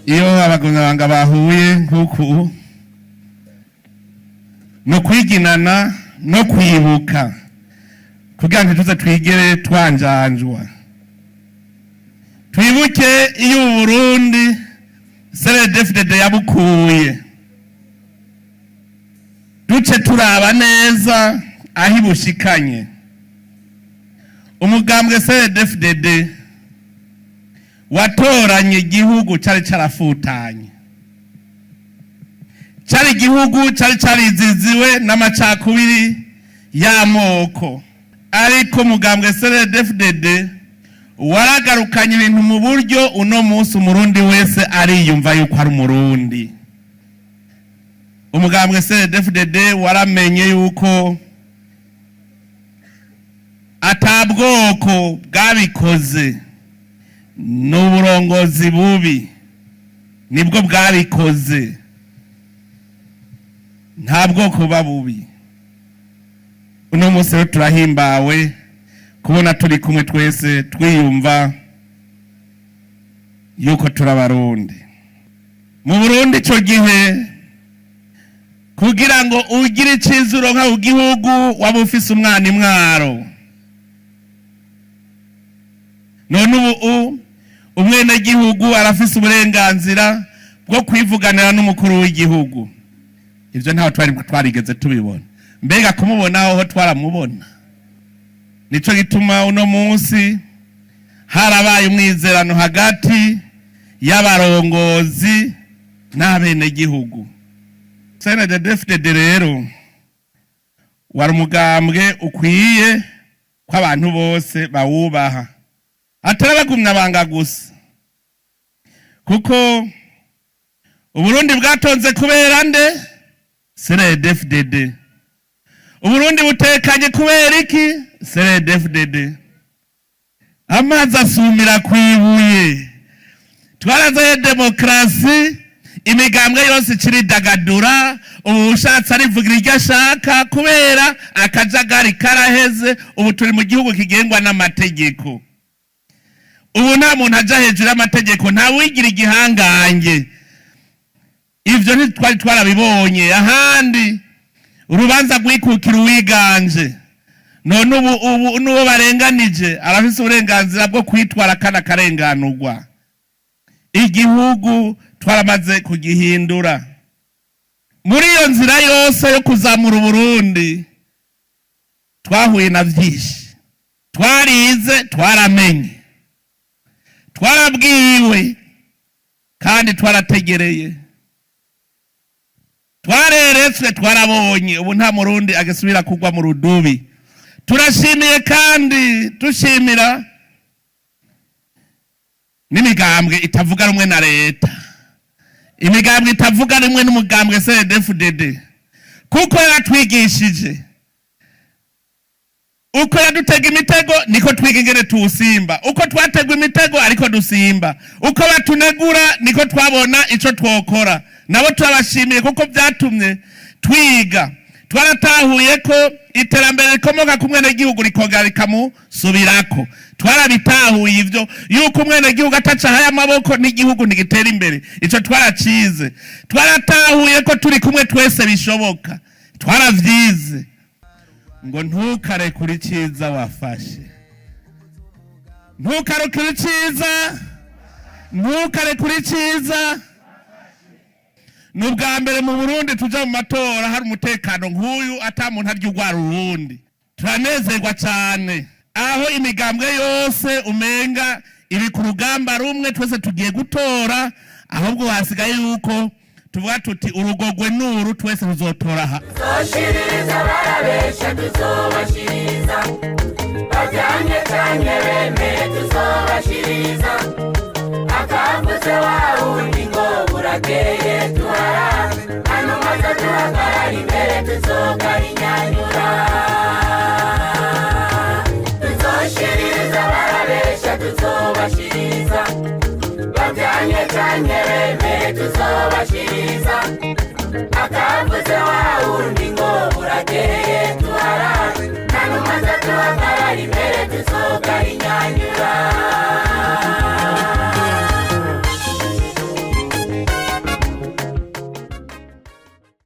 Iyo abagumyabanga bahuye nk'uku, ni ukwiginana no kwibuka kugira ngo ntituze twigere twanjanjwa. Twibuke iyo Uburundi CNDD-FDD yabukuye, duce turaba neza aho ibushikanye. Umugambwe CNDD-FDD watoranye igihugu cari carafutanye, cari igihugu cari cariziziwe n'amacakubiri y'amoko, ariko umugambwe CNDD-FDD waragarukanye ibintu mu buryo. Uno munsi Umurundi wese ariyumva yuko ari Umurundi. Umugambwe CNDD-FDD waramenye yuko ata bwoko bwabikoze, n'uburongozi bubi nibwo bwabikoze. Nta bwoko buba bubi. Uno munsi rero turahimbawe kubona turi kumwe twese, twiyumva yuko turi Abarundi. Mu Burundi ico gihe, kugira ngo ugire iciza uronka ku gihugu, waba ufise umwana imwaro. None ubu umwenegihugu arafise uburenganzira bwo kwivuganira n'umukuru w'igihugu. Ivyo ntaho twari twarigeze tubibona. Mbega kumubona hoho twaramubona? Nico gituma uno munsi harabaye umwizerano hagati y'abarongozi n'abenegihugu. CNDD-FDD rero wari umugambwe ukwiye ko abantu bose bawubaha, atari abagumyabanga gusa, kuko Uburundi bwatonze kubera nde? CNDD-FDD. Uburundi butekanye kubera iki? CNDD-FDD. Amazi asumira kwibuye. Twarazaye demokarasi, imigambwe yose iciridagadura. Ubu ushatse arivugira iryo ashaka, kubera akajagari karaheze. Ubu turi mu gihugu kigengwa n'amategeko. Ubu nta muntu aja hejuru y'amategeko, nta wigira igihangange. Ivyo ntitwari twarabibonye ahandi. Urubanza rwikukira uwiganje. None ubu n'uwo barenganije arafise uburenganzira bwo kwitwara kandi akarenganurwa. Igihugu twaramaze kugihindura. Muri iyo nzira yose yo kuzamura Uburundi, twahuye na vyinshi. Twarize, twaramenye, twarabwiwe kandi twarategereye, twareretswe, twarabonye. Ubu nta Murundi agisubira kugwa mu rudubi. Turashimiye kandi dushimira n'imigambwe itavuga rumwe na leta, imigambwe itavuga rumwe n'umugambwe CNDD-FDD, kuko yaratwigishije. Uko yadutega imitego niko twiga ingene tuwusimba. Uko twategwa imitego ariko dusimba, uko batunegura niko twabona ico twokora. Nabo turabashimiye, kuko byatumye twiga. Twaratahuye ko iterambere rikomoka ku mwenegihugu, rikongera rikamusubirako. Twarabitahuye ivyo, yuko umwenegihugu atacahaye amaboko n'igihugu ntigitera imbere. Ico twaracize. Twaratahuye ko turi kumwe twese bishoboka. Twaravyize ngo ntukarekure iciza wafashe, ntukarekure iciza, ntukarekure iciza. Ni ubwa mbere mu Burundi tuja mu matora hari umutekano nk'uyu, ata muntu arya urwara urundi. Turanezerwa cyane aho imigambwe yose umenga iri ku rugamba rumwe. Twese tugiye gutora, ahubwo hasigaye yuko tuvuga tuti urugogwe nuru, twese tuzotora aha. Tuzoshiririza, barabesha, tuzobashiririza. Bajyanye canke bemeye, tuzobashiririza. Akavuze wa wundi ngo burakeye tuhara, hanyuma tuhagarara imbere, tuzogahinyanyura. Tuzoshiririza, barabesha, tuzobashiririza. Bajyanye canke bemeye, tuzobashiririza. Akavuze wa wundi ngo burakeye tuhara, hanyuma tuhagarara imbere, tuzogahinyanyura.